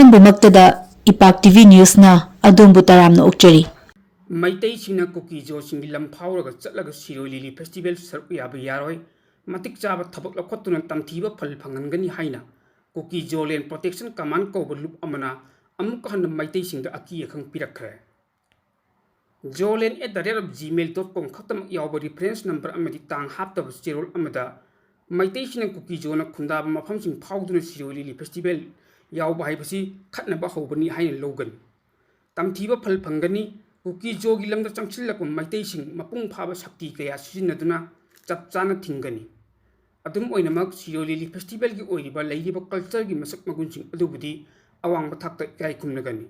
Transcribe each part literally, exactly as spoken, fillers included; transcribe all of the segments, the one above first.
ꯑꯍꯥꯟꯕꯃꯛꯇꯗ ꯏꯄꯥꯛ T V ꯅ꯭ꯌꯨꯁꯅ ꯑꯗꯣꯝꯕꯨ ꯇꯔꯥꯝꯅ ꯑꯣꯛꯆꯔꯤ꯫ ꯃꯩꯇꯩꯁꯤꯡꯅ ꯀꯨꯀꯤꯖꯣꯁꯤꯡꯒꯤ ꯂꯝ ꯐꯥꯎꯔꯒ ꯆꯠꯂꯒ ꯁꯤꯔꯣꯏ ꯂꯤꯂꯤ ꯐꯦꯁꯇꯤꯚꯦꯜ ꯁꯔꯨꯛ ꯌꯥꯕ ꯌꯥꯔꯣꯏ, ꯃꯇꯤꯛ ꯆꯥꯕ ꯊꯕꯛ ꯂꯧꯈꯠꯇꯨꯅ ꯇꯝꯊꯤꯕ ꯐꯜ ꯐꯪꯍꯟꯒꯅꯤ ꯍꯥꯏꯅ ꯀꯨꯀꯤ ꯖꯣꯂꯦꯟ ꯄ꯭ꯔꯣꯇꯦꯛꯁꯟ ꯀꯃꯥꯟ ꯀꯧꯕ ꯂꯨꯞ ꯑꯃꯅ ꯑꯃꯨꯛꯀ ꯍꯟꯅ ꯃꯩꯇꯩꯁꯤꯡꯗ ꯑꯀꯤ ꯑꯈꯪ ꯄꯤꯔꯛꯈ꯭ꯔꯦ꯫ Zoland at the rate of gmail dot com ꯈꯛꯇꯃꯛ ꯌꯥꯎꯕ ꯔꯤꯐꯔꯦꯟꯁ ꯅꯝꯕꯔ ꯑꯃꯗꯤ ꯇꯥꯡ ꯍꯥꯞꯇꯕ ꯆꯦꯔꯣꯜ ꯑꯃꯗ ꯃꯩꯇꯩꯁꯤꯡꯅ ꯀꯨꯀꯤꯖꯣꯅ ꯈꯨꯟꯗꯥꯕ ꯃꯐꯝꯁꯤꯡ ꯐꯥꯎꯗꯨꯅ ꯁꯤꯔꯣꯏ ꯂꯤꯂꯤ ꯐꯦꯁꯇꯤꯚꯦꯜ ꯌꯥꯎꯕ ꯍꯥꯏꯕꯁꯤ ꯈꯠꯅꯕ ꯍꯧꯕꯅꯤ ꯍꯥꯏꯅ ꯂꯧꯒꯅꯤ꯫ ꯇꯝꯊꯤꯕ ꯐꯜ ꯐꯪꯒꯅꯤ꯫ ꯀꯨꯀꯤꯖꯣꯒꯤ ꯂꯝꯗ ꯆꯪꯁꯤꯜꯂꯛꯄ ꯃꯩꯇꯩꯁꯤꯡ ꯃꯄꯨꯡ ꯐꯥꯕ ꯁꯛꯇꯤ ꯀꯌꯥ ꯁꯤꯖꯤꯟꯅꯗꯨꯅ ꯆꯞ ꯆꯥꯅ ꯊꯤꯡꯒꯅꯤ꯫ ꯑꯗꯨꯝ ꯑꯣꯏꯅꯃꯛ, ꯁꯤꯔꯣꯏ ꯂꯤꯂꯤ ꯐꯦꯁꯇꯤꯚꯦꯜꯒꯤ ꯑꯣꯏꯔꯤꯕ ꯂꯩꯔꯤꯕ ꯀꯜꯆꯔꯒꯤ ꯃꯁꯛ ꯃꯒꯨꯟꯁꯤꯡ ꯑꯗꯨꯕꯨꯗꯤ ꯑꯋꯥꯡꯕ ꯊꯥꯛꯇ ꯏꯀꯥꯏ ꯈꯨꯝꯅꯒꯅꯤ꯫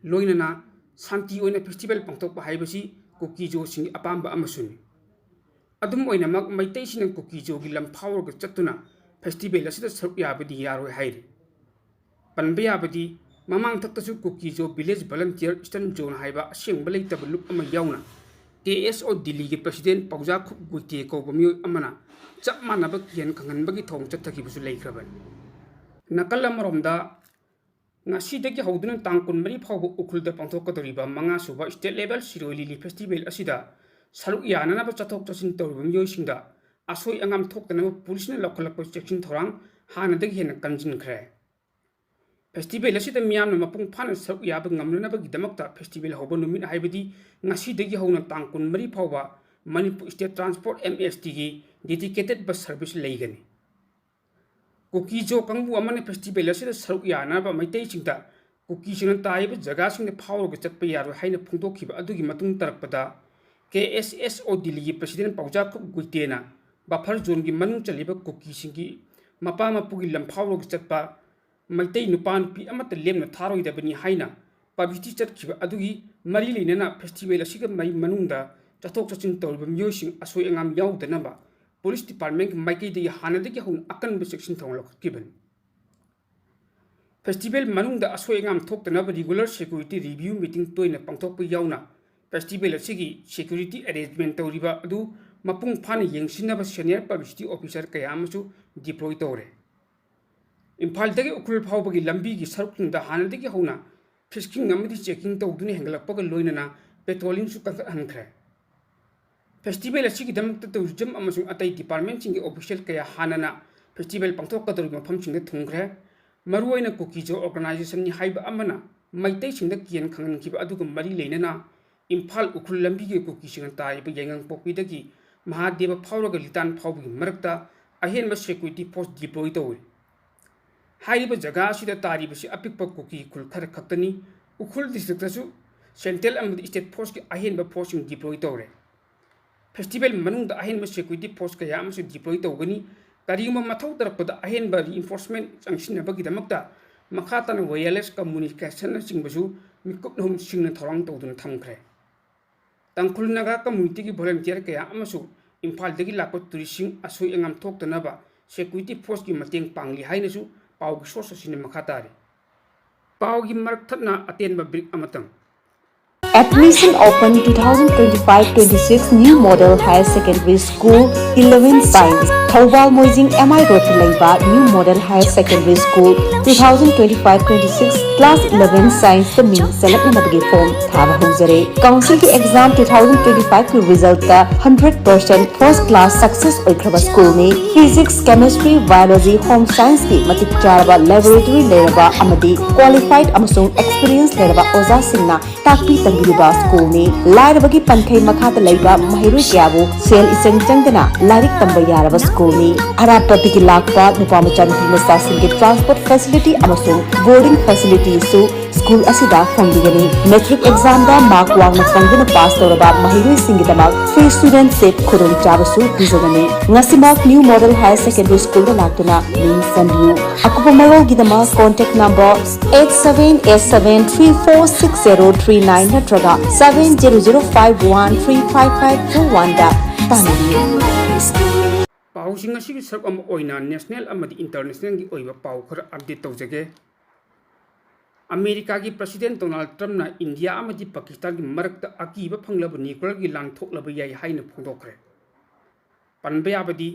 ꯂꯣꯏꯅꯅ ꯁꯥꯟꯇꯤ ꯑꯣꯏꯅ ꯐꯦꯁꯇꯤꯚꯦꯜ ꯄꯥꯡꯊꯣꯛꯄ ꯍꯥꯏꯕꯁꯤ ꯀꯨꯀꯤꯖꯣꯁꯤꯡꯒꯤ ꯑꯄꯥꯝꯕ ꯑꯃꯁꯨꯅꯤ꯫ ꯑꯗꯨꯝ ꯑꯣꯏꯅꯃꯛ, ꯃꯩꯇꯩꯁꯤꯡꯅ ꯀꯨꯀꯤꯖꯣꯒꯤ ꯂꯝ ꯐꯥꯎꯔꯒ ꯆꯠꯇꯨꯅ ꯐꯦꯁꯇꯤꯚꯦꯜ ꯑꯁꯤꯗ ꯁꯔꯨꯛ ꯌꯥꯕꯗꯤ ꯌꯥꯔꯣꯏ ꯍꯥꯏꯔꯤ꯫ ꯄꯟꯕ ꯌꯥꯕꯗꯤ, ꯃꯃꯥꯡꯊꯛꯇꯁꯨ ꯀꯨꯀꯤꯖꯣ ꯚꯤꯂꯦꯖ ꯚꯣꯂꯟꯇꯤꯌꯔ ꯏꯁꯇꯔꯟ ꯖꯣꯟ ꯍꯥꯏꯕ ꯑꯁꯦꯡꯕ ꯂꯩꯇꯕ ꯂꯨꯞ ꯑꯃ ꯌꯥꯎꯅ ꯀꯦ ꯑꯦꯁ ꯑꯣ ꯗꯤꯜꯂꯤꯒꯤ ꯄ꯭ꯔꯁꯤꯗꯦꯟ ꯄꯥꯎꯖꯥꯈꯨꯞ ꯒꯨꯏꯇꯦ ꯀꯧꯕ ꯃꯤꯑꯣꯏ ꯑꯃꯅ ꯆꯞ ꯃꯥꯟꯅꯕ ꯀꯤꯍꯟ ꯈꯪꯍꯟꯕꯒꯤ ꯊꯧꯑꯣꯡ ꯆꯠꯊꯈꯤꯕꯁꯨ ꯂꯩꯈ꯭ꯔꯕꯅꯤ꯫ ꯅꯥꯀꯜ ꯑꯃꯔꯣꯝꯗ, ꯉꯁꯤꯗꯒꯤ ꯍꯧꯗꯨꯅ ꯇꯥꯡ ꯀꯨꯟꯃꯔꯤ ꯐꯥꯎꯕ ꯎꯈ꯭ꯔꯨꯜꯗ ꯄꯥꯡꯊꯣꯛꯀꯗꯧꯔꯤꯕ ꯃꯉꯥꯁꯨꯕ ꯁ꯭ꯇꯦꯠ ꯂꯦꯚꯦꯜ ꯁꯤꯔꯣꯏ ꯂꯤꯂꯤ ꯐꯦꯁꯇꯤꯚꯦꯜ ꯑꯁꯤꯗ ꯁꯔꯨꯛ ꯌꯥꯅꯅꯕ ꯆꯠꯊꯣꯛ ꯆꯠꯁꯤꯟ ꯇꯧꯔꯤꯕ ꯃꯤꯑꯣꯏꯁꯤꯡꯗ ꯑꯁꯣꯏ ꯑꯉꯥꯝ ꯊꯣꯛꯇꯅꯕ ꯄꯨꯂꯤꯁꯅ ꯂꯧꯈꯠꯂꯛꯄ ꯆꯦꯛꯁꯤꯟ ꯊꯧꯔꯥꯡ ꯍꯥꯟꯅꯗꯒꯤ ꯍꯦꯟꯅ ꯀꯟꯁꯤꯟꯈ꯭ꯔꯦ꯫ ꯐꯦꯁꯇꯤꯚꯦꯜ ꯑꯁꯤꯗ ꯃꯤꯌꯥꯝꯅ ꯃꯄꯨꯡ ꯐꯥꯅ ꯁꯔꯨꯛ ꯌꯥꯕ ꯉꯝꯅꯅꯕꯒꯤꯗꯃꯛꯇ ꯐꯦꯁꯇꯤꯚꯦꯜ ꯍꯧꯕ ꯅꯨꯃꯤꯠ, ꯍꯥꯏꯕꯗꯤ ꯉꯁꯤꯗꯒꯤ ꯍꯧꯅ ꯇꯥꯡ ꯀꯨꯟꯃꯔꯤ ꯐꯥꯎꯕ, ꯃꯅꯤꯄꯨꯔ ꯁ꯭ꯇꯦꯠ ꯇ꯭ꯔꯥꯟꯁꯄꯣꯔꯠ, ꯑꯦꯝ ꯑꯦꯁ ꯇꯤꯒꯤ dedicated bus service ꯂꯩꯒꯅꯤ꯫ ꯀꯨꯀꯤꯖꯣ ꯀꯥꯡꯕꯨ ꯑꯃꯅ ꯐꯦꯁꯇꯤꯚꯦꯜ ꯑꯁꯤꯗ ꯁꯔꯨꯛ ꯌꯥꯅꯕ ꯃꯩꯇꯩꯁꯤꯡꯗ ꯀꯨꯀꯤꯁꯤꯡꯅ ꯇꯥꯔꯤꯕ ꯖꯒꯥꯁꯤꯡꯗ ꯐꯥꯎꯔꯒ ꯆꯠꯄ ꯌꯥꯔꯣꯏ ꯍꯥꯏꯅ ꯐꯣꯡꯗꯣꯛꯈꯤꯕ ꯑꯗꯨꯒꯤ ꯃꯇꯨꯡ ꯇꯥꯔꯛꯄꯗ, ꯀꯦ ꯑꯦꯁ ꯑꯦꯁ ꯑꯣ ꯗꯤꯜꯂꯤꯒꯤ ꯄ꯭ꯔꯁꯤꯗꯦꯟ ꯄꯥꯎꯖꯥꯈꯨꯞ ꯒꯨꯏꯇꯦꯅ ꯕꯐꯔ ꯖꯣꯟꯒꯤ ꯃꯅꯨꯡ ꯆꯜꯂꯤꯕ ꯀꯨꯀꯤꯁꯤꯡꯒꯤ ꯃꯄꯥ ꯃꯄꯨꯒꯤ ꯂꯝ ꯐꯥꯎꯔꯒ ꯆꯠꯄ ꯃꯩꯇꯩ ꯅꯨꯄꯥ ꯅꯨꯄꯤ ꯑꯃꯠꯇ ꯂꯦꯝꯅ ꯊꯥꯔꯣꯏꯗꯕꯅꯤ ꯍꯥꯏꯅ ꯄꯕ꯭ꯂꯤꯁꯤꯇꯤ ꯆꯠꯈꯤꯕ ꯑꯗꯨꯒꯤ ꯃꯔꯤ ꯂꯩꯅꯅ ꯐꯦꯁꯇꯤꯚꯦꯜ ꯑꯁꯤꯒꯤ ꯃꯅꯨꯡꯗ ꯆꯠꯊꯣꯛ ꯆꯠꯁꯤꯟ ꯇꯧꯔꯤꯕ ꯃꯤꯑꯣꯏꯁꯤꯡ ꯑꯁꯣꯏ ꯑꯉꯥꯝ ꯌꯥꯎꯗꯅꯕ ꯄꯨꯂꯤꯁ ꯗꯤꯄꯥꯔꯠꯃꯦꯟꯒꯤ ꯃꯥꯏꯀꯩꯗꯒꯤ ꯍꯥꯟꯅꯗꯒꯤ ꯍꯧꯅ ꯑꯀꯟꯕ ꯆꯦꯛꯁꯤꯟ ꯊꯧꯔꯥꯡ ꯂꯧꯈꯠꯈꯤꯕꯅꯤ꯫ ꯐꯦꯁꯇꯤꯚꯦꯜ ꯃꯅꯨꯡꯗ ꯑꯁꯣꯏ ꯑꯉꯥꯝ ꯊꯣꯛꯇꯅꯕ ꯔꯤꯒꯨꯂꯔ ꯁꯦꯀ꯭ꯌꯨꯔꯤꯇꯤ ꯔꯤꯚ꯭ꯌꯨ ꯃꯤꯇꯤꯡ ꯇꯣꯏꯅ ꯄꯥꯡꯊꯣꯛꯄ ꯌꯥꯎꯅ ꯐꯦꯁꯇꯤꯚꯦꯜ ꯑꯁꯤꯒꯤ ꯁꯦꯀ꯭ꯌꯨꯔꯤꯇꯤ ꯑꯦꯔꯦꯟꯖꯃꯦꯟ ꯇꯧꯔꯤꯕ ꯑꯗꯨ ꯃꯄꯨꯡ ꯐꯥꯅ ꯌꯦꯡꯁꯤꯟꯅꯕ ꯁꯦꯅꯤꯌꯔ ꯄꯕ꯭ꯂꯤꯁꯤꯇꯤ ꯑꯣꯐꯤꯁꯔ ꯀꯌꯥ ꯑꯃꯁꯨ ꯗꯤꯄ꯭ꯂꯣꯏ ꯇꯧꯔꯦ꯫ ꯏꯝꯐꯥꯜꯗꯒꯤ ꯎꯈ꯭ꯔꯨꯜ ꯐꯥꯎꯕꯒꯤ ꯂꯝꯕꯤꯒꯤ ꯁꯔꯨꯛꯁꯤꯡꯗ ꯍꯥꯟꯅꯗꯒꯤ ꯍꯧꯅ frisking ꯑꯃꯗꯤ checking ꯇꯧꯗꯨꯅ ꯍꯦꯟꯒꯠꯂꯛꯄꯒ ꯂꯣꯏꯅꯅ patrolling ꯁꯨ ꯀꯟꯈꯠꯍꯟꯈ꯭ꯔꯦ꯫ Festival ꯑꯁꯤꯒꯤꯗꯃꯛꯇ tourism ꯑꯃꯁꯨꯡ ꯑꯇꯩ department ꯁꯤꯡꯒꯤ official ꯀꯌꯥ ꯍꯥꯟꯅꯅ festival ꯄꯥꯡꯊꯣꯛꯀꯗꯧꯔꯤꯕ ꯃꯐꯝꯁꯤꯡꯗ ꯊꯨꯡꯈ꯭ꯔꯦ꯫ ꯃꯔꯨꯑꯣꯏꯅ ꯀꯨꯀꯤꯖꯣ organization ꯅꯤ ꯍꯥꯏꯕ ꯑꯃꯅ ꯃꯩꯇꯩꯁꯤꯡꯗ ꯀꯤꯍꯟ ꯈꯪꯍꯟꯈꯤꯕ ꯑꯗꯨꯒ ꯃꯔꯤ ꯂꯩꯅꯅ ꯏꯝꯐꯥꯜ ꯎꯈ꯭ꯔꯨꯜ ꯂꯝꯕꯤꯒꯤ ꯀꯨꯀꯤꯁꯤꯡꯅ ꯇꯥꯔꯤꯕ ꯌꯥꯏꯉꯪꯄꯣꯛꯄꯤꯗꯒꯤ ꯃꯍꯥꯗꯦꯕ ꯐꯥꯎꯔꯒ ꯂꯤꯇꯥꯟ ꯐꯥꯎꯕꯒꯤ ꯃꯔꯛꯇ ꯑꯍꯦꯟꯕ security force deploy ꯇꯧꯔꯤ꯫ ꯍꯥꯏꯔꯤꯕ ꯖꯒꯥ ꯑꯁꯤꯗ ꯇꯥꯔꯤꯕꯁꯤ ꯑꯄꯤꯛꯄ ꯀꯨꯀꯤ ꯈꯨꯜ ꯈꯔ ꯈꯛꯇꯅꯤ꯫ ꯎꯈ꯭ꯔꯨꯜ district ꯇꯁꯨ central ꯑꯃꯗꯤ state force ꯀꯤ ꯑꯍꯦꯟꯕ force ꯁꯤꯡ deploy ꯇꯧꯔꯦ꯫ Festival ꯃꯅꯨꯡꯗ ꯑꯍꯦꯟꯕ security force ꯀꯌꯥ ꯑꯃꯁꯨ deploy ꯇꯧꯒꯅꯤ꯫ ꯀꯔꯤꯒꯨꯝꯕ ꯃꯊꯧ ꯇꯥꯔꯛꯄꯗ ꯑꯍꯦꯟꯕ reinforcement ꯆꯪꯁꯤꯟꯅꯕꯒꯤꯗꯃꯛꯇ ꯃꯈꯥ ꯇꯥꯅ wireless communication ꯅꯆꯤꯡꯕꯁꯨ ꯃꯤꯀꯨꯞ ꯅꯍꯨꯝ ꯁꯤꯡꯅ ꯊꯧꯔꯥꯡ ꯇꯧꯗꯨꯅ ꯊꯝꯈ꯭ꯔꯦ꯫ ꯇꯥꯡꯈꯨꯜ ꯅꯥꯒꯥ community ꯒꯤ volunteer ꯀꯌꯥ ꯑꯃꯁꯨ ꯏꯝꯐꯥꯜꯗꯒꯤ ꯂꯥꯛꯄ tourist ꯁꯤꯡ ꯑꯁꯣꯏ ꯑꯉꯥꯝ ꯊꯣꯛꯇꯅꯕ security force ꯀꯤ ꯃꯇꯦꯡ ꯄꯥꯡꯂꯤ ꯍꯥꯏꯅꯁꯨ ꯄꯥꯎꯒꯤ source ꯑꯁꯤꯅ ꯃꯈꯥ ꯇꯥꯔꯤ꯫ ꯄꯥꯎꯒꯤ ꯃꯔꯛ ꯊꯠꯅ ꯑꯇꯦꯟꯕ brief ꯑꯃꯇꯪ꯫ Admission open two thousand twenty-five twenty-six New Model Higher Secondary School eleven Science, Thoubal Moijing M I road ꯇ ꯂꯩꯕ New Model Higher Secondary School two thousand twenty-five twenty-six class eleven Science ꯇ ꯃꯤꯡ ꯆꯜꯂꯛꯅꯅꯕꯒꯤ form ꯊꯥꯕ ꯍꯧꯖꯔꯦ꯫ Council ꯒꯤ exam two thousand twenty-five ꯀꯤ result ꯇ hundred percent first class success ꯑꯣꯏꯈ꯭ꯔꯕ school ꯅꯤ꯫ Physics, Chemistry, Biology, Home Science ꯀꯤ ꯃꯇꯤꯛ ꯆꯥꯔꯕ laboratory ꯂꯩꯔꯕ ꯑꯃꯗꯤ qualified ꯑꯃꯁꯨꯡ experience ꯂꯩꯔꯕ ꯑꯣꯖꯥꯁꯤꯡꯅ ꯇꯥꯛꯄꯤ ꯇꯝꯕꯤꯔꯤꯕ school ꯅꯤ꯫ ꯂꯥꯏꯔꯕꯒꯤ ꯄꯟꯈꯩ ꯃꯈꯥꯗ ꯂꯩꯕ ꯃꯍꯩꯔꯣꯏ ꯀꯌꯥꯕꯨ ꯁꯦꯜ ꯏꯆꯪ ꯆꯪꯗꯅ ꯂꯥꯏꯔꯤꯛ ꯇꯝꯕ ꯌꯥꯔꯕ school ꯅꯤ꯫ ꯑꯔꯥꯞꯄꯗꯒꯤ ꯂꯥꯛꯄ ꯅꯨꯄꯥ ꯃꯆꯥ ꯅꯨꯄꯤ ꯃꯆꯥꯁꯤꯡꯒꯤ transport facility ꯑꯃꯁꯨꯡ boarding facility ꯁꯨ school ꯑꯁꯤꯗ ꯐꯪꯕꯤꯒꯅꯤ꯫ Matric exam ꯗ mark ꯋꯥꯡꯅ ꯐꯪꯗꯨꯅ pass ꯇꯧꯔꯕ ꯃꯍꯩꯔꯣꯏꯁꯤꯡꯒꯤꯗꯃꯛ free student seat ꯈꯨꯗꯣꯡꯆꯥꯕꯁꯨ ꯄꯤꯖꯒꯅꯤ꯫ ꯉꯁꯤꯃꯛ New Model Higher Secondary School ꯗ ꯂꯥꯛꯇꯨꯅ ꯃꯤꯡ ꯆꯟꯕꯤꯌꯨ꯫ ꯑꯀꯨꯞꯄ ꯃꯔꯣꯜꯒꯤꯗꯃꯛ contact number eight seven eight seven three four six zero three nine ꯅꯠꯇ꯭ꯔꯒ seven zero zero five one three five five two one ꯗ ꯇꯥꯟꯅꯕꯤꯌꯨ꯫ ꯄꯥꯎꯁꯤꯡ ꯑꯁꯤꯒꯤ ꯁꯔꯨꯛ ꯑꯃ ꯑꯣꯏꯅ national ꯑꯃꯗꯤ international ꯒꯤ ꯑꯣꯏꯕ ꯄꯥꯎ ꯈꯔ update ꯇꯧꯖꯒꯦ꯫ ꯑꯃꯦꯔꯤꯀꯥꯒꯤ President Donald Trump ꯅ ꯏꯟꯗꯤꯌꯥ ꯑꯃꯗꯤ ꯄꯥꯀꯤꯁꯇꯥꯟꯒꯤ ꯃꯔꯛꯇ ꯑꯀꯤꯕ ꯐꯪꯂꯕ nuclear ꯒꯤ ꯂꯥꯟ ꯊꯣꯛꯂꯕ ꯌꯥꯏ ꯍꯥꯏꯅ ꯐꯣꯡꯗꯣꯛꯈ꯭ꯔꯦ꯫ ꯄꯟꯕ ꯌꯥꯕꯗꯤ,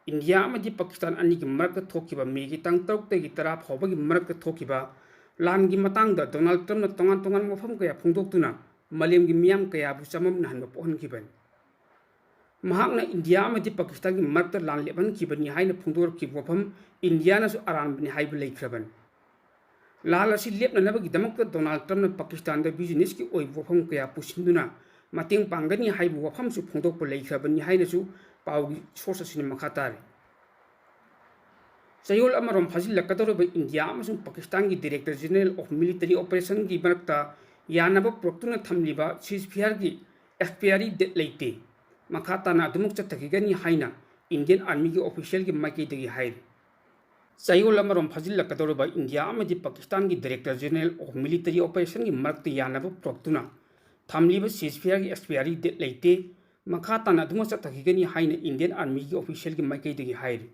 ꯏꯟꯗꯤꯌꯥ ꯑꯃꯗꯤ ꯄꯥꯀꯤꯁꯇꯥꯟ ꯑꯅꯤꯒꯤ ꯃꯔꯛꯇ ꯊꯣꯛꯈꯤꯕ ꯃꯦꯒꯤ ꯇꯥꯡ ꯇꯔꯨꯛꯇꯒꯤ ꯇꯔꯥ ꯐꯥꯎꯕꯒꯤ ꯃꯔꯛꯇ ꯊꯣꯛꯈꯤꯕ ꯂꯥꯟꯒꯤ ꯃꯇꯥꯡꯗ ꯗꯣꯅꯥꯜꯗ ꯇ꯭ꯔꯝꯞꯅ ꯇꯣꯉꯥꯟ ꯇꯣꯉꯥꯟꯕ ꯋꯥꯐꯝ ꯀꯌꯥ ꯐꯣꯡꯗꯣꯛꯇꯨꯅ ꯃꯥꯂꯦꯝꯒꯤ ꯃꯤꯌꯥꯝ ꯀꯌꯥꯕꯨ ꯆꯃꯝꯅꯍꯟꯕ ꯄꯣꯛꯍꯟꯈꯤꯕꯅꯤ꯫ ꯃꯍꯥꯛꯅ ꯏꯟꯗꯤꯌꯥ ꯑꯃꯗꯤ ꯄꯥꯀꯤꯁꯇꯥꯟꯒꯤ ꯃꯔꯛꯇ ꯂꯥꯟ ꯂꯦꯞꯍꯟꯈꯤꯕꯅꯤ ꯍꯥꯏꯅ ꯐꯣꯡꯗꯣꯔꯛꯈꯤꯕ ꯋꯥꯐꯝ ꯏꯟꯗꯤꯌꯥꯅꯁꯨ ꯑꯔꯥꯟꯕꯅꯤ ꯍꯥꯏꯕ ꯂꯩꯈ꯭ꯔꯕꯅꯤ꯫ ꯂꯥꯟ ꯑꯁꯤ ꯂꯦꯞꯅꯅꯕꯒꯤꯗꯃꯛꯇ ꯗꯣꯅꯥꯜꯗ ꯇ꯭ꯔꯝꯞꯅ ꯄꯥꯀꯤꯁꯇꯥꯟꯗ ꯕꯤꯖꯤꯅꯦꯁꯀꯤ ꯑꯣꯏꯕ ꯋꯥꯐꯝ ꯀꯌꯥ ꯄꯨꯁꯤꯟꯗꯨꯅ ꯃꯇꯦꯡ ꯄꯥꯡꯒꯅꯤ ꯍꯥꯏꯕ ꯋꯥꯐꯝꯁꯨ ꯐꯣꯡꯗꯣꯛꯄ ꯂꯩꯈ꯭ꯔꯕꯅꯤ ꯍꯥꯏꯅꯁꯨ ꯄꯥꯎꯒꯤ ꯁꯣꯔꯁ ꯑꯁꯤꯅ ꯃꯈꯥ ꯇꯥꯔꯤ꯫ ꯆꯌꯣꯜ ꯑꯃꯔꯣꯝ ꯐꯥꯖꯤꯜꯂꯛꯀꯗꯧꯔꯤꯕ ꯏꯟꯗꯤꯌꯥ ꯑꯃꯁꯨꯡ ꯄꯥꯀꯤꯁꯇꯥꯟꯒꯤ ꯗꯥꯏꯔꯦꯛꯇꯔ ꯖꯦꯅꯔꯦꯜ ꯑꯣꯐ ꯃꯤꯂꯤꯇꯔꯤ ꯑꯣꯄꯔꯦꯁꯟꯒꯤ ꯃꯔꯛꯇ ꯌꯥꯅꯕ ꯄꯨꯔꯛꯇꯨꯅ ꯊꯝꯂꯤꯕ ꯁꯤꯖꯐꯤꯌꯥꯔꯒꯤ ꯑꯦꯛꯁꯄꯤꯌꯥꯔꯤ ꯗꯦꯠ ꯂꯩꯇꯦ, ꯃꯈꯥ ꯇꯥꯅ ꯑꯗꯨꯃꯛ ꯆꯠꯊꯈꯤꯒꯅꯤ ꯍꯥꯏꯅ ꯏꯟꯗꯤꯌꯟ ꯑꯥꯔꯃꯤꯒꯤ ꯑꯣꯐꯤꯁꯤꯌꯦꯜꯒꯤ ꯃꯥꯏꯀꯩꯗꯒꯤ ꯍꯥꯏꯔꯤ꯫ ꯆꯌꯣꯜ ꯑꯃꯔꯣꯝ ꯐꯥꯖꯤꯜꯂꯛꯀꯗꯧꯔꯤꯕ ꯏꯟꯗꯤꯌꯥ ꯑꯃꯗꯤ ꯄꯥꯀꯤꯁꯇꯥꯟꯒꯤ ꯗꯥꯏꯔꯦꯛꯇꯔ ꯖꯦꯅꯔꯦꯜ ꯑꯣꯐ ꯃꯤꯂꯤꯇꯔꯤ ꯑꯣꯄꯔꯦꯁꯟꯒꯤ ꯃꯔꯛꯇ ꯌꯥꯅꯕ ꯄꯨꯔꯛꯇꯨꯅ ꯊꯝꯂꯤꯕ ꯁꯤꯖꯐꯤꯌꯥꯔꯒꯤ ꯑꯦꯛꯁꯄꯤꯌꯥꯔꯤ ꯗꯦꯠ ꯂꯩꯇꯦ, ꯃꯈꯥ ꯇꯥꯅ ꯑꯗꯨꯃꯛ ꯆꯠꯊꯈꯤꯒꯅꯤ ꯍꯥꯏꯅ ꯏꯟꯗꯤꯌꯟ ꯑꯥꯔꯃꯤꯒꯤ ꯑꯣꯐꯤꯁꯤꯌꯦꯜꯒꯤ ꯃꯥꯏꯀꯩꯗꯒꯤ ꯍꯥꯏꯔꯤ꯫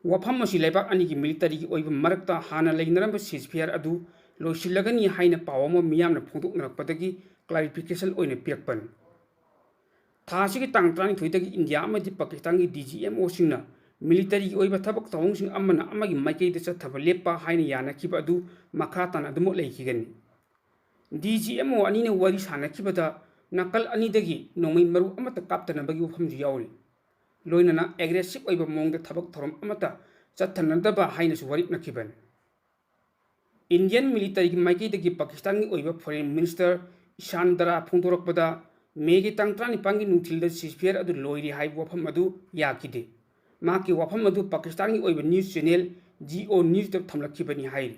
ꯋꯥꯐꯝ ꯑꯁꯤ ꯂꯩꯕꯥꯛ ꯑꯅꯤꯒꯤ ꯃꯤꯂꯤꯇꯔꯤꯒꯤ ꯑꯣꯏꯕ ꯃꯔꯛꯇ ꯍꯥꯟꯅ ꯂꯩꯅꯔꯝꯕ ꯁꯤꯖꯐꯤꯌꯥꯔ ꯑꯗꯨ ꯂꯣꯏꯁꯤꯜꯂꯒꯅꯤ ꯍꯥꯏꯅ ꯄꯥꯎ ꯑꯃ ꯃꯤꯌꯥꯝꯅ ꯐꯣꯡꯗꯣꯛꯅꯔꯛꯄꯗꯒꯤ ꯀ꯭ꯂꯥꯔꯤꯐꯤꯀꯦꯁꯟ ꯑꯣꯏꯅ ꯄꯤꯔꯛꯄꯅꯤ꯫ ꯊꯥ ꯑꯁꯤꯒꯤ ꯇꯥꯡ ꯇꯔꯥꯅꯤꯊꯣꯏꯗꯒꯤ ꯏꯟꯗꯤꯌꯥ ꯑꯃꯗꯤ ꯄꯥꯀꯤꯁꯇꯥꯟꯒꯤ ꯗꯤ ꯖꯤ ꯑꯦꯝ ꯑꯣꯁꯤꯡꯅ ꯃꯤꯂꯤꯇꯔꯤꯒꯤ ꯑꯣꯏꯕ ꯊꯕꯛ ꯊꯧꯑꯣꯡꯁꯤꯡ ꯑꯃꯅ ꯑꯃꯒꯤ ꯃꯥꯏꯀꯩꯗ ꯆꯠꯊꯕ ꯂꯦꯞꯄ ꯍꯥꯏꯅ ꯌꯥꯅꯈꯤꯕ ꯑꯗꯨ ꯃꯈꯥ ꯇꯥꯅ ꯑꯗꯨꯃꯛ ꯂꯩꯈꯤꯒꯅꯤ꯫ ꯗꯤ ꯖꯤ ꯑꯦꯝ ꯑꯣ ꯑꯅꯤꯅ ꯋꯥꯔꯤ ꯁꯥꯅꯈꯤꯕꯗ ꯅꯥꯀꯜ ꯑꯅꯤꯗꯒꯤ ꯅꯣꯡꯃꯩ ꯃꯔꯨ ꯑꯃꯠꯇ ꯀꯥꯞꯇꯅꯕꯒꯤ ꯋꯥꯐꯝꯁꯨ ꯌꯥꯎꯔꯤ꯫ ꯂꯣꯏꯅꯅ ꯑꯦꯒ꯭ꯔꯦꯁꯤꯞ ꯑꯣꯏꯕ ꯃꯑꯣꯡꯗ ꯊꯕꯛ ꯊꯧꯔꯝ ꯑꯃꯠꯇ ꯆꯠꯊꯅꯗꯕ ꯍꯥꯏꯅꯁꯨ ꯋꯥꯔꯦꯞꯅꯈꯤꯕꯅꯤ꯫ ꯏꯟꯗꯤꯌꯟ ꯃꯤꯂꯤꯇꯔꯤꯒꯤ ꯃꯥꯏꯀꯩꯗꯒꯤ ꯄꯥꯀꯤꯁꯇꯥꯟꯒꯤ ꯑꯣꯏꯕ ꯐꯣꯔꯦꯟ ꯃꯤꯅꯤꯁꯇꯔ ꯏꯁꯥꯟ ꯗꯔꯥ ꯐꯣꯡꯗꯣꯔꯛꯄꯗ ꯃꯦꯒꯤ ꯇꯥꯡ ꯇꯔꯥꯅꯤꯄꯥꯟꯒꯤ ꯅꯨꯡꯊꯤꯜꯗ ꯁꯤꯖꯐꯤꯌꯥꯔ ꯑꯗꯨ ꯂꯣꯏꯔꯦ ꯍꯥꯏꯕ ꯋꯥꯐꯝ ꯑꯗꯨ ꯌꯥꯈꯤꯗꯦ꯫ ꯃꯍꯥꯛꯀꯤ ꯋꯥꯐꯝ ꯑꯗꯨ ꯄꯥꯀꯤꯁꯇꯥꯟꯒꯤ ꯑꯣꯏꯕ ꯅ꯭ꯌꯨꯁ ꯆꯦꯅꯦꯜ ꯖꯤ ꯑꯣ ꯅ꯭ꯌꯨꯁꯇ ꯊꯝꯂꯛꯈꯤꯕꯅꯤ ꯍꯥꯏꯔꯤ꯫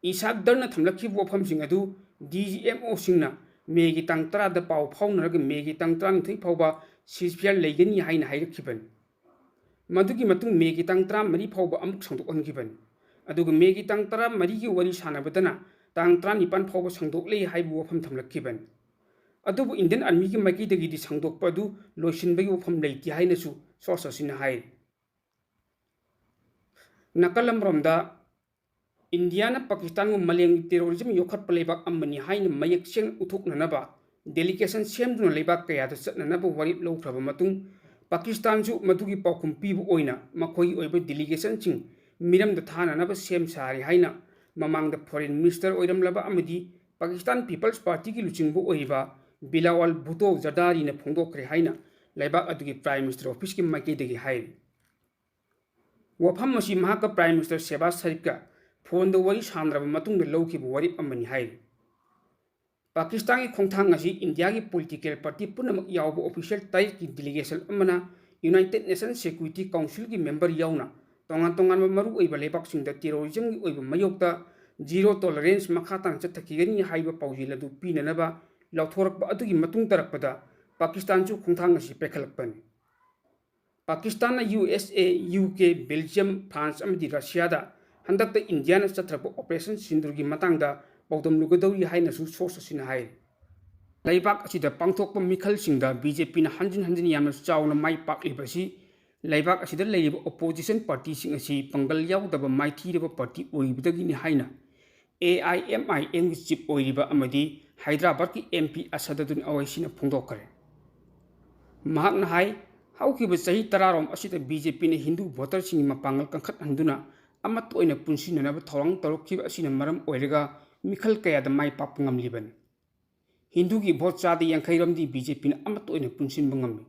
ꯏꯁꯥꯛ ꯗꯔꯅ ꯊꯝꯂꯛꯈꯤꯕ ꯋꯥꯐꯝꯁꯤꯡ ꯑꯗꯨ ꯗꯤ ꯖꯤ ꯑꯦꯝ ꯑꯣꯁꯤꯡꯅ ꯃꯦꯒꯤ ꯇꯥꯡ ꯇꯔꯥꯗ ꯄꯥꯎ ꯐꯥꯎꯅꯔꯒ ꯃꯦꯒꯤ ꯇꯥꯡ ꯇꯔꯥꯅꯤꯊꯣꯏ ꯐꯥꯎꯕ ꯁꯤꯖꯐꯤꯌꯥꯔ ꯂꯩꯒꯅꯤ ꯍꯥꯏꯅ ꯍꯥꯏꯔꯛꯈꯤꯕꯅꯤ꯫ ꯃꯗꯨꯒꯤ ꯃꯇꯨꯡ ꯃꯦꯒꯤ ꯇꯥꯡ ꯇꯔꯥꯃꯔꯤ ꯐꯥꯎꯕ ꯑꯃꯨꯛ ꯁꯥꯡꯗꯣꯛꯍꯟꯈꯤꯕꯅꯤ꯫ ꯑꯗꯨꯒ ꯃꯦꯒꯤ ꯇꯥꯡ ꯇꯔꯥꯃꯔꯤꯒꯤ ꯋꯥꯔꯤ ꯁꯥꯟꯅꯕꯗꯅ ꯇꯥꯡ ꯇꯔꯥꯅꯤꯄꯥꯟ ꯐꯥꯎꯕ ꯁꯥꯡꯗꯣꯛꯂꯦ ꯍꯥꯏꯕ ꯋꯥꯐꯝ ꯊꯝꯂꯛꯈꯤꯕꯅꯤ꯫ ꯑꯗꯨꯕꯨ ꯏꯟꯗꯤꯌꯟ ꯑꯥꯔꯃꯤꯒꯤ ꯃꯥꯏꯀꯩꯗꯒꯤꯗꯤ ꯁꯥꯡꯗꯣꯛꯄ ꯑꯗꯨ ꯂꯣꯏꯁꯤꯟꯕꯒꯤ ꯋꯥꯐꯝ ꯂꯩꯇꯦ ꯍꯥꯏꯅꯁꯨ ꯁꯣꯔꯁ ꯑꯁꯤꯅ ꯍꯥꯏꯔꯤ꯫ ꯅꯥꯀꯜ ꯑꯃꯔꯣꯝꯗ, ꯏꯟꯗꯤꯌꯥꯅ ꯄꯥꯀꯤꯁꯇꯥꯟꯕꯨ ꯃꯥꯂꯦꯝꯒꯤ ꯇꯦꯔꯣꯔꯤꯖꯝ ꯌꯣꯛꯈꯠꯄ ꯂꯩꯕꯥꯛ ꯑꯃꯅꯤ ꯍꯥꯏꯅ ꯃꯌꯦꯛ ꯁꯦꯡꯅ ꯎꯠꯊꯣꯛꯅꯅꯕ ꯗꯦꯂꯤꯒꯦꯁꯟ ꯁꯦꯝꯗꯨꯅ ꯂꯩꯕꯥꯛ ꯀꯌꯥꯗ ꯆꯠꯅꯅꯕ ꯋꯥꯔꯦꯞ ꯂꯧꯈ꯭ꯔꯕ ꯃꯇꯨꯡ, ꯄꯥꯀꯤꯁꯇꯥꯟꯁꯨ ꯃꯗꯨꯒꯤ ꯄꯥꯎꯈꯨꯝ ꯄꯤꯕ ꯑꯣꯏꯅ ꯃꯈꯣꯏꯒꯤ ꯑꯣꯏꯕ delegationꯁꯤꯡ ꯃꯤꯔꯝꯗ ꯊꯥꯅꯅꯕ ꯁꯦꯝ ꯁꯥꯔꯤ ꯍꯥꯏꯅ ꯃꯃꯥꯡꯗ Foreign Minister ꯑꯣꯏꯔꯝꯂꯕ ꯑꯃꯗꯤ ꯄꯥꯀꯤꯁꯇꯥꯟ People's Partyꯒꯤ ꯂꯨꯆꯤꯡꯕ ꯑꯣꯏꯔꯤꯕ ꯕꯤꯂꯥꯋꯥꯜ ꯚꯨꯇꯣ ꯖꯔꯗꯥꯔꯤꯅ ꯐꯣꯡꯗꯣꯛꯈ꯭ꯔꯦ ꯍꯥꯏꯅ ꯂꯩꯕꯥꯛ ꯑꯗꯨꯒꯤ Prime Minister Officeꯀꯤ ꯃꯥꯏꯀꯩꯗꯒꯤ ꯍꯥꯏꯔꯤ꯫ ꯋꯥꯐꯝ ꯑꯁꯤ ꯃꯍꯥꯛꯀ Prime Minister ꯁꯦꯕꯥꯖ ꯁꯔꯤꯐꯀ phoneꯗ ꯋꯥꯔꯤ ꯁꯥꯟꯅꯔꯕ ꯃꯇꯨꯡꯗ ꯂꯧꯈꯤꯕ ꯋꯥꯔꯦꯞ ꯑꯃꯅꯤ ꯍꯥꯏꯔꯤ꯫ ꯄꯥꯀꯤꯁꯇꯥꯟꯒꯤ ꯈꯣꯡꯊꯥꯡ ꯑꯁꯤ ꯏꯟꯗꯤꯌꯥꯒꯤ political party ꯄꯨꯝꯅꯃꯛ ꯌꯥꯎꯕ official ꯇꯔꯦꯠꯀꯤ delegation ꯑꯃꯅ United Nations Security Councilꯒꯤ member ꯌꯥꯎꯅ ꯇꯣꯉꯥꯟ ꯇꯣꯉꯥꯟꯕ ꯃꯔꯨꯑꯣꯏꯕ ꯂꯩꯕꯥꯛꯁꯤꯡꯗ terrorismꯒꯤ ꯑꯣꯏꯕ ꯃꯥꯌꯣꯛꯇ zero tolerance ꯃꯈꯥ ꯇꯥꯅ ꯆꯠꯊꯈꯤꯒꯅꯤ ꯍꯥꯏꯕ ꯄꯥꯎꯖꯦꯜ ꯑꯗꯨ ꯄꯤꯅꯅꯕ ꯂꯥꯎꯊꯣꯔꯛꯄ ꯑꯗꯨꯒꯤ ꯃꯇꯨꯡ ꯇꯥꯔꯛꯄꯗ ꯄꯥꯀꯤꯁꯇꯥꯟꯁꯨ ꯈꯣꯡꯊꯥꯡ ꯑꯁꯤ ꯄꯥꯏꯈꯠꯂꯛꯄꯅꯤ꯫ ꯄꯥꯀꯤꯁꯇꯥꯟꯅ ꯌꯨ ꯑꯦꯁ ꯑꯦ, ꯌꯨ ꯀꯦ, ꯕꯦꯜꯖꯤꯌꯝ, ꯐ꯭ꯔꯥꯟꯁ ꯑꯃꯗꯤ ꯔꯁꯤꯌꯥꯗ ꯍꯟꯗꯛꯇ ꯏꯟꯗꯤꯌꯥꯅ ꯆꯠꯊꯔꯛꯄ Operation ꯁꯤꯟꯗꯨꯔꯒꯤ ꯃꯇꯥꯡꯗ ꯄꯥꯎꯗꯝꯂꯨꯒꯗꯧꯔꯤ ꯍꯥꯏꯅꯁꯨ source ꯑꯁꯤꯅ ꯍꯥꯏꯔꯤ꯫ ꯂꯩꯕꯥꯛ ꯑꯁꯤꯗ ꯄꯥꯡꯊꯣꯛꯄ ꯃꯤꯈꯜꯁꯤꯡꯗ ꯕꯤ ꯖꯦ ꯄꯤꯅ ꯍꯟꯖꯤꯟ ꯍꯟꯖꯤꯟ ꯌꯥꯝꯅ ꯆꯥꯎꯅ ꯃꯥꯏ ꯄꯥꯛꯂꯤꯕ ꯑꯁꯤ ꯂꯩꯕꯥꯛ ꯑꯁꯤꯗ ꯂꯩꯔꯤꯕ opposition partyꯁꯤꯡ ꯑꯁꯤ ꯄꯥꯡꯒꯜ ꯌꯥꯎꯗꯕ ꯃꯥꯏꯊꯤꯔꯕ party ꯑꯣꯏꯔꯤꯕꯗꯒꯤꯅꯤ ꯍꯥꯏꯅ ꯑꯦ ꯑꯥꯏ ꯑꯦꯝ ꯑꯥꯏ ꯑꯦꯝꯒꯤ chief ꯑꯣꯏꯔꯤꯕ ꯑꯃꯗꯤ ꯍꯥꯏꯗ꯭ꯔꯕꯥꯗꯀꯤ ꯑꯦꯝ ꯄꯤ ꯑꯁꯗꯨꯗꯤꯟ ꯑꯣꯋꯩꯁꯤꯅ ꯐꯣꯡꯗꯣꯛꯈ꯭ꯔꯦ꯫ ꯃꯍꯥꯛꯅ ꯍꯥꯏ, ꯍꯧꯈꯤꯕ ꯆꯍꯤ ꯇꯔꯥꯔꯣꯝ ꯑꯁꯤꯗ ꯕꯤ ꯖꯦ ꯄꯤꯅ ꯍꯤꯟꯗꯨ voterꯁꯤꯡꯒꯤ ꯃꯄꯥꯡꯒꯜ ꯀꯟꯈꯠꯍꯟꯗꯨꯅ ꯑꯃꯠꯇ ꯑꯣꯏꯅ ꯄꯨꯟꯁꯤꯟꯅꯅꯕ ꯊꯧꯔꯥꯡ ꯇꯧꯔꯛꯈꯤꯕ ꯑꯁꯤꯅ ꯃꯔꯝ ꯑꯣꯏꯔꯒ ꯃꯤꯈꯜ ꯀꯌꯥꯗ ꯃꯥꯏ ꯄꯥꯛꯄ ꯉꯝꯂꯤꯕꯅꯤ꯫ ꯍꯤꯟꯗꯨꯒꯤ vote ꯆꯥꯗ ꯌꯥꯡꯈꯩꯔꯣꯝꯗꯤ ꯕꯤ ꯖꯦ ꯄꯤꯅ ꯑꯃꯠꯇ ꯑꯣꯏꯅ ꯄꯨꯟꯁꯤꯟꯕ ꯉꯝꯃꯤ꯫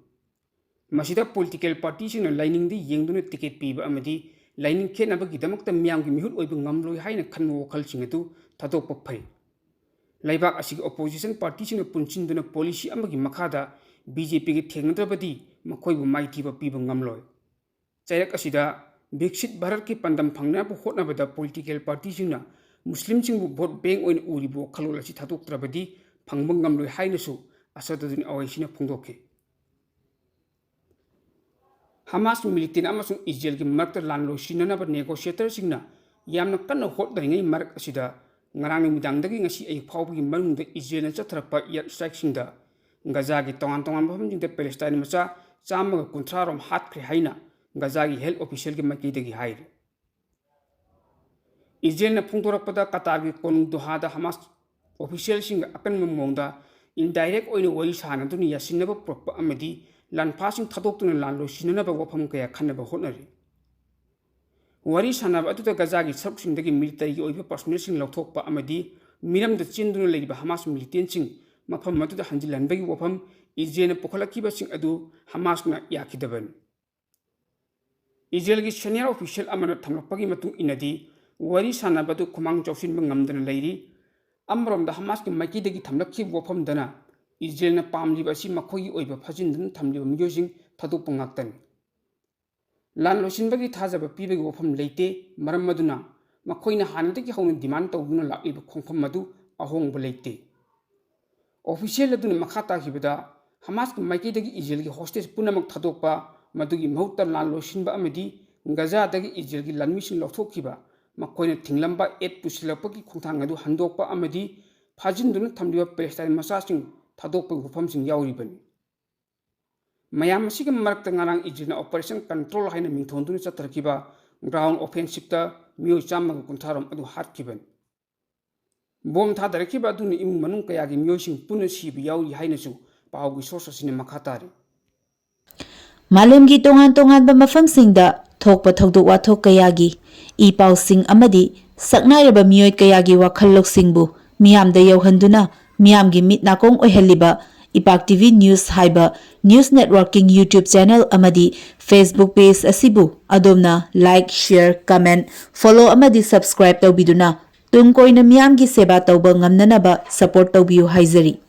ꯃꯁꯤꯗ political partyꯁꯤꯡꯅ ꯂꯥꯏꯅꯤꯡꯗ ꯌꯦꯡꯗꯨꯅ ticket ꯄꯤꯕ ꯑꯃꯗꯤ ꯂꯥꯏꯅꯤꯡ ꯈꯦꯠꯅꯕꯒꯤꯗꯃꯛꯇ ꯃꯤꯌꯥꯝꯒꯤ ꯃꯤꯍꯨꯠ ꯑꯣꯏꯕ ꯉꯝꯂꯣꯏ ꯍꯥꯏꯅ ꯈꯟꯕ ꯋꯥꯈꯜꯁꯤꯡ ꯑꯗꯨ ꯊꯥꯗꯣꯛꯄ ꯐꯩ꯫ ꯂꯩꯕꯥꯛ ꯑꯁꯤꯒꯤ opposition partyꯁꯤꯡꯅ ꯄꯨꯟꯁꯤꯟꯗꯨꯅ policy ꯑꯃꯒꯤ ꯃꯈꯥꯗ ꯕꯤ ꯖꯦ ꯄꯤꯒ ꯊꯦꯡꯅꯗ꯭ꯔꯕꯗꯤ ꯃꯈꯣꯏꯕꯨ ꯃꯥꯏꯊꯤꯕ ꯄꯤꯕ ꯉꯝꯂꯣꯏ꯫ ꯆꯩꯔꯛ ꯑꯁꯤꯗ ꯕꯤꯛꯁꯤꯠ ꯚꯥꯔꯠꯀꯤ ꯄꯥꯟꯗꯝ ꯐꯪꯅꯕ ꯍꯣꯠꯅꯕꯗ political partyꯁꯤꯡꯅ ꯃꯨꯁꯂꯤꯝꯁꯤꯡꯕꯨ vote bank ꯑꯣꯏꯅ ꯎꯔꯤꯕ ꯋꯥꯈꯜꯂꯣꯟ ꯑꯁꯤ ꯊꯥꯗꯣꯛꯇ꯭ꯔꯕꯗꯤ ꯐꯪꯕ ꯉꯝꯂꯣꯏ ꯍꯥꯏꯅꯁꯨ ꯑꯁꯗꯨꯗꯤꯟ ꯑꯣꯋꯩꯁꯤꯅ ꯐꯣꯡꯗꯣꯛꯈꯤ꯫ ꯍꯃꯥꯁ militant ꯑꯃꯁꯨꯡ ꯏꯖꯔꯦꯜꯒꯤ ꯃꯔꯛꯇ ꯂꯥꯟ ꯂꯣꯏꯁꯤꯟꯅꯅꯕ negotiatorꯁꯤꯡꯅ ꯌꯥꯝꯅ ꯀꯟꯅ ꯍꯣꯠꯅꯔꯤꯉꯩ ꯃꯔꯛ ꯑꯁꯤꯗ, ꯉꯔꯥꯡ ꯅꯨꯃꯤꯗꯥꯡꯗꯒꯤ ꯉꯁꯤ ꯑꯌꯨꯛ ꯐꯥꯎꯕꯒꯤ ꯃꯅꯨꯡꯗ ꯏꯖꯔꯦꯜꯅ ꯆꯠꯊꯔꯛꯄ air strikeꯁꯤꯡꯗ ꯒꯖꯥꯒꯤ ꯇꯣꯉꯥꯟ ꯇꯣꯉꯥꯟꯕ ꯃꯐꯝꯁꯤꯡꯗ ꯄꯦꯂꯦꯁꯇꯥꯏꯟ ꯃꯆꯥ ꯆꯥꯝꯃꯒ ꯀꯨꯟꯊ꯭ꯔꯥ ꯔꯣꯝ ꯍꯥꯠꯈ꯭ꯔꯦ ꯍꯥꯏꯅ ꯒꯖꯥꯒꯤ health officialꯒꯤ ꯃꯥꯏꯀꯩꯗꯒꯤ ꯍꯥꯏꯔꯤ꯫ ꯏꯖꯔꯦꯜꯅ ꯐꯣꯡꯗꯣꯔꯛꯄꯗ, ꯀꯇꯥꯔꯒꯤ ꯀꯣꯅꯨꯡ ꯗꯣꯍꯥꯗ ꯍꯃꯥꯁ officialꯁꯤꯡꯒ ꯑꯀꯟꯕ ꯃꯑꯣꯡꯗ indirect ꯑꯣꯏꯅ ꯋꯥꯔꯤ ꯁꯥꯅꯗꯨꯅ ꯌꯥꯁꯤꯟꯅꯕ ꯄꯨꯔꯛꯄ ꯑꯃꯗꯤ ꯂꯥꯟꯐꯥꯁꯤꯡ ꯊꯥꯗꯣꯛꯇꯨꯅ ꯂꯥꯟ ꯂꯣꯏꯁꯤꯟꯅꯅꯕ ꯋꯥꯐꯝ ꯀꯌꯥ ꯈꯟꯅꯕ ꯍꯣꯠꯅꯔꯤ꯫ ꯋꯥꯔꯤ ꯁꯥꯟꯅꯕ ꯑꯗꯨꯗ ꯒꯖꯥꯒꯤ ꯁꯔꯨꯛꯁꯤꯡꯗꯒꯤ ꯃꯤꯂꯤꯇꯔꯤꯒꯤ ꯑꯣꯏꯕ ꯄꯔꯁꯣꯅꯦꯜꯁꯤꯡ ꯂꯧꯊꯣꯛꯄ ꯑꯃꯗꯤ ꯃꯤꯔꯝꯗ ꯆꯦꯟꯗꯨꯅ ꯂꯩꯔꯤꯕ ꯍꯃꯥꯁ ꯃꯤꯂꯤꯇꯦꯟꯁꯤꯡ ꯃꯐꯝ ꯑꯗꯨꯗ ꯍꯟꯖꯤꯜꯍꯟꯕꯒꯤ ꯋꯥꯐꯝ ꯏꯖꯔꯦꯜꯅ ꯄꯨꯈꯠꯂꯛꯈꯤꯕꯁꯤꯡ ꯑꯗꯨ ꯍꯃꯥꯁꯅ ꯌꯥꯈꯤꯗꯕꯅꯤ꯫ ꯏꯖꯔꯦꯜꯒꯤ ꯁꯦꯅꯤꯌꯔ ꯑꯣꯐꯤꯁꯤꯌꯦꯜ ꯑꯃꯅ ꯊꯝꯂꯛꯄꯒꯤ ꯃꯇꯨꯡ ꯏꯟꯅꯗꯤ, ꯋꯥꯔꯤ ꯁꯥꯟꯅꯕ ꯑꯗꯨ ꯈꯨꯃꯥꯡ ꯆꯥꯎꯁꯤꯟꯕ ꯉꯝꯗꯅ ꯂꯩꯔꯤ꯫ ꯑꯃꯔꯣꯝꯗ ꯍꯃꯥꯁꯀꯤ ꯃꯥꯏꯀꯩꯗꯒꯤ ꯊꯝꯂꯛꯈꯤꯕ ꯋꯥꯐꯝꯗꯅ ꯏꯖꯔꯦꯜꯅ ꯄꯥꯝꯂꯤꯕ ꯑꯁꯤ ꯃꯈꯣꯏꯒꯤ ꯑꯣꯏꯕ ꯐꯥꯖꯤꯟꯗꯨꯅ ꯊꯝꯂꯤꯕ ꯃꯤꯑꯣꯏꯁꯤꯡ ꯊꯥꯗꯣꯛꯄ ꯉꯥꯛꯇꯅꯤ꯫ ꯂꯥꯟ ꯂꯣꯏꯁꯤꯟꯕꯒꯤ ꯊꯥꯖꯕ ꯄꯤꯕꯒꯤ ꯋꯥꯐꯝ ꯂꯩꯇꯦ, ꯃꯔꯝ ꯑꯗꯨꯅ ꯃꯈꯣꯏꯅ ꯍꯥꯟꯅꯗꯒꯤ ꯍꯧꯅ ꯗꯤꯃꯥꯟ ꯇꯧꯗꯨꯅ ꯂꯥꯛꯂꯤꯕ ꯈꯣꯡꯐꯝ ꯑꯗꯨ ꯑꯍꯣꯡꯕ ꯂꯩꯇꯦ꯫ ꯑꯣꯐꯤꯁꯤꯌꯦꯜ ꯑꯗꯨꯅ ꯃꯈꯥ ꯇꯥꯈꯤꯕꯗ, ꯍꯃꯥꯁꯀꯤ ꯃꯥꯏꯀꯩꯗꯒꯤ ꯏꯖꯔꯦꯜꯒꯤ ꯍꯣꯁꯇꯦꯖ ꯄꯨꯝꯅꯃꯛ ꯊꯥꯗꯣꯛꯄ, ꯃꯗꯨꯒꯤ ꯃꯍꯨꯠꯇ ꯂꯥꯟ ꯂꯣꯏꯁꯤꯟꯕ ꯑꯃꯗꯤ ꯒꯖꯥꯗꯒꯤ ꯏꯖꯔꯦꯜꯒꯤ ꯂꯥꯟꯃꯤꯁꯤꯡ ꯂꯧꯊꯣꯛꯈꯤꯕ, ꯃꯈꯣꯏꯅ ꯊꯤꯡꯂꯝꯕ ꯑꯦꯗ ꯄꯨꯁꯤꯜꯂꯛꯄꯒꯤ ꯈꯣꯡꯊꯥꯡ ꯑꯗꯨ ꯍꯟꯗꯣꯛꯄ ꯑꯃꯗꯤ ꯐꯥꯖꯤꯟꯗꯨꯅ ꯊꯝꯂꯤꯕ ꯄꯦꯂꯦꯁꯇꯥꯏꯟ ꯃꯆꯥꯁꯤꯡ ꯊꯥꯗꯣꯛꯄꯒꯤ ꯋꯥꯐꯝꯁꯤꯡ ꯌꯥꯎꯔꯤꯕꯅꯤ꯫ ꯃꯌꯥꯝ ꯑꯁꯤꯒꯤ ꯃꯔꯛꯇ ꯉꯔꯥꯡ ꯏꯖꯔꯦꯜꯅ ꯑꯣꯄꯔꯦꯁꯟ ꯀꯟꯇ꯭ꯔꯣꯜ ꯍꯥꯏꯅ ꯃꯤꯡꯊꯣꯟꯗꯨꯅ ꯆꯠꯊꯔꯛꯈꯤꯕ ꯒ꯭ꯔꯥꯎꯟ ꯑꯣꯐꯦꯟꯁꯤꯞꯇ ꯃꯤꯑꯣꯏ ꯆꯥꯝꯃꯒ ꯀꯨꯟꯊ꯭ꯔꯥ ꯔꯣꯝ ꯑꯗꯨ ꯍꯥꯠꯈꯤꯕꯅꯤ꯫ ꯕꯣꯝ ꯊꯥꯗꯔꯛꯈꯤꯕ ꯑꯗꯨꯅ ꯏꯃꯨꯡ ꯃꯅꯨꯡ ꯀꯌꯥꯒꯤ ꯃꯤꯑꯣꯏꯁꯤꯡ ꯄꯨꯟꯅ ꯁꯤꯕ ꯌꯥꯎꯔꯤ ꯍꯥꯏꯅꯁꯨ ꯄꯥꯎꯒꯤ ꯁꯣꯔꯁ ꯑꯁꯤꯅ ꯃꯈꯥ ꯇꯥꯔꯤ꯫ ꯃꯥꯂꯦꯝꯒꯤ ꯇꯣꯉꯥꯟ ꯇꯣꯉꯥꯟꯕ ꯃꯐꯝꯁꯤꯡꯗ ꯊꯣꯛꯄ ꯊꯧꯗꯣꯛ ꯋꯥꯊꯣꯛ ꯀꯌꯥꯒꯤ ꯏ ꯄꯥꯎꯁꯤꯡ ꯑꯃꯗꯤ ꯁꯛꯅꯥꯏꯔꯕ ꯃꯤꯑꯣꯏ ꯀꯌꯥꯒꯤ ꯋꯥꯈꯜ ꯂꯧꯁꯤꯡꯕꯨ ꯃꯤꯌꯥꯝꯗ ꯌꯧꯍꯟꯗꯨꯅ ꯃꯤꯌꯥꯝꯒꯤ ꯃꯤꯠ ꯅꯥꯀꯣꯡ ꯑꯣꯏꯍꯜꯂꯤꯕ ꯏꯄꯥꯛ ꯇꯤ ꯚꯤ ꯅ꯭ꯌꯨꯁ ꯍꯥꯏꯕ ꯅ꯭ꯌꯨꯁ ꯅꯦꯠꯋꯥꯔꯛꯀꯤꯡ YouTube ꯆꯦꯅꯦꯜ ꯑꯃꯗꯤ Facebook ꯄꯦꯖ ꯑꯁꯤꯕꯨ ꯑꯗꯣꯝꯅ ꯂꯥꯏꯛ, ꯁꯦꯌꯔ, ꯀꯃꯦꯟ, ꯐꯣꯂꯣ ꯑꯃꯗꯤ ꯁꯕꯁꯀ꯭ꯔꯥꯏꯕ ꯇꯧꯕꯤꯗꯨꯅ ꯇꯨꯡ ꯀꯣꯏꯅ ꯃꯤꯌꯥꯝꯒꯤ ꯁꯦꯕꯥ ꯇꯧꯕ ꯉꯝꯅꯅꯕ ꯁꯄꯣꯔꯠ ꯇꯧꯕꯤꯌꯨ ꯍꯥꯏꯖꯔꯤ꯫